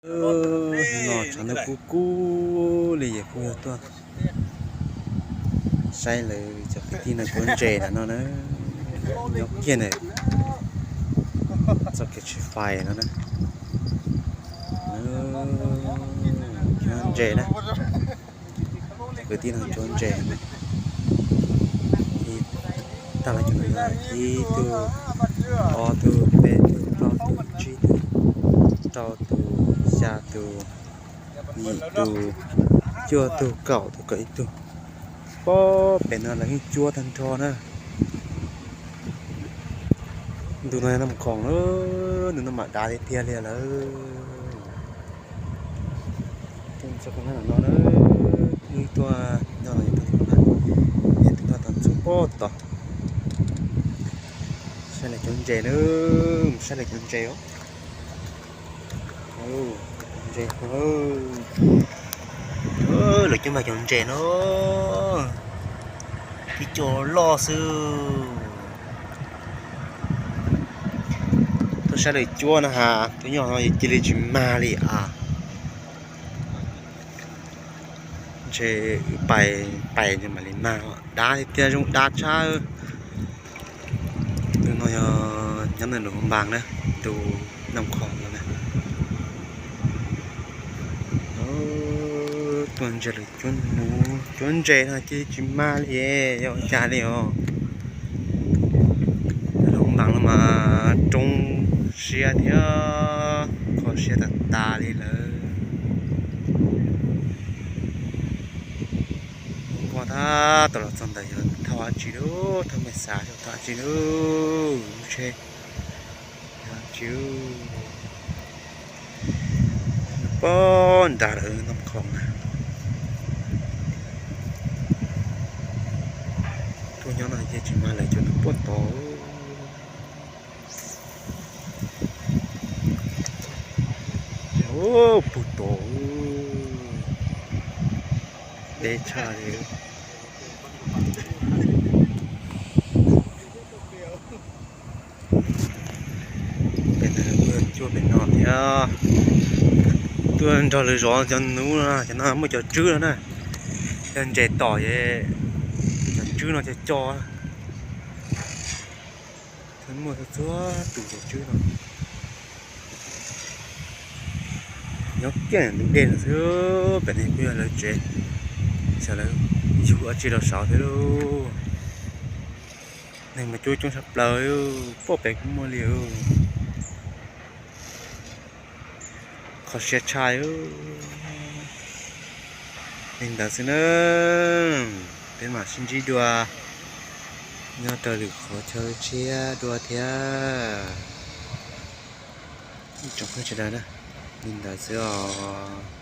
Hnub no tshav ntuj kub kub li es kuj yog tuaj saib lawv cov kwv tij no cuab ntses ntawm no na. Nyob kiag ntawm txoj kev tsis fais no na. Cuab ntses na. Cov kwv tij no cuab ntses na. Ib tag los cov no ib tug, ob tug, peb tug, plaub tug, tsib tug, rau tug, xya tug, yim tug, cuaj tug, kaum tug, kaum ib tug. Pob pem no lawv yeej cuab tag nrho na. Ntu no yog noj khoom lawm, ntu no mam dav tiag tiag li lawm. Tuaj nyob no, tuaj nyob no, tuaj nyob tom ntxhua pob tod. Saib lawv cuab ntses na, saib lawv cuab ntses os. Ntses, lawv cuab mas cov ntses no, tib co loj xwb. Tuaj saib lawv cuab no has, tuaj nyob no cia li tsis mag li as. Ntshe wb pais pais mam li mag, dav tiag tiag, zoo dav tshaj. Ntu no yog nyob ntawm Luam Npas na, ntu noj khoom no na. Tuaj ntsia lawv cuab ntses no cia li tsis mag li, yog ua cas li os. Luam Npas no mas roob siab thiab kho siab tas tas li lawm. Npog tab tom los txog ntawd yog thauj dab tsi lauj, thauj me xav yog thauj dab tsi lauj, lub tsheb yog dab tsi. Pob nrad lawv noj khoom na. Tuaj nyob no ces tsis mag lawv cov nws pob tod. Puag tod, deb tshaj li. Pem no, cuab pem no thiab. Tuaj nrog lawv zov cov nub no, cov no muaj cov tswb no na. Yog ntses tom es cov tswb no cov co. Muaj txhua txhua tus cov tswb no. Nyob kiag ntug dej no xwb, pem no kuj yog lawv tsev, xyov lawv yug dab tsi rau saud thiab lauj. Neeg mas coob coob tshaj plaws, pem kuj muaj li. Kho siab tshaj. Li ntawd xwb na, peb mam sib ntsib dua nyob rau lwm qhov chaw tshiab dua thiab. Ib tsoom phooj ywg sawv daws na, li ntawd xwb os.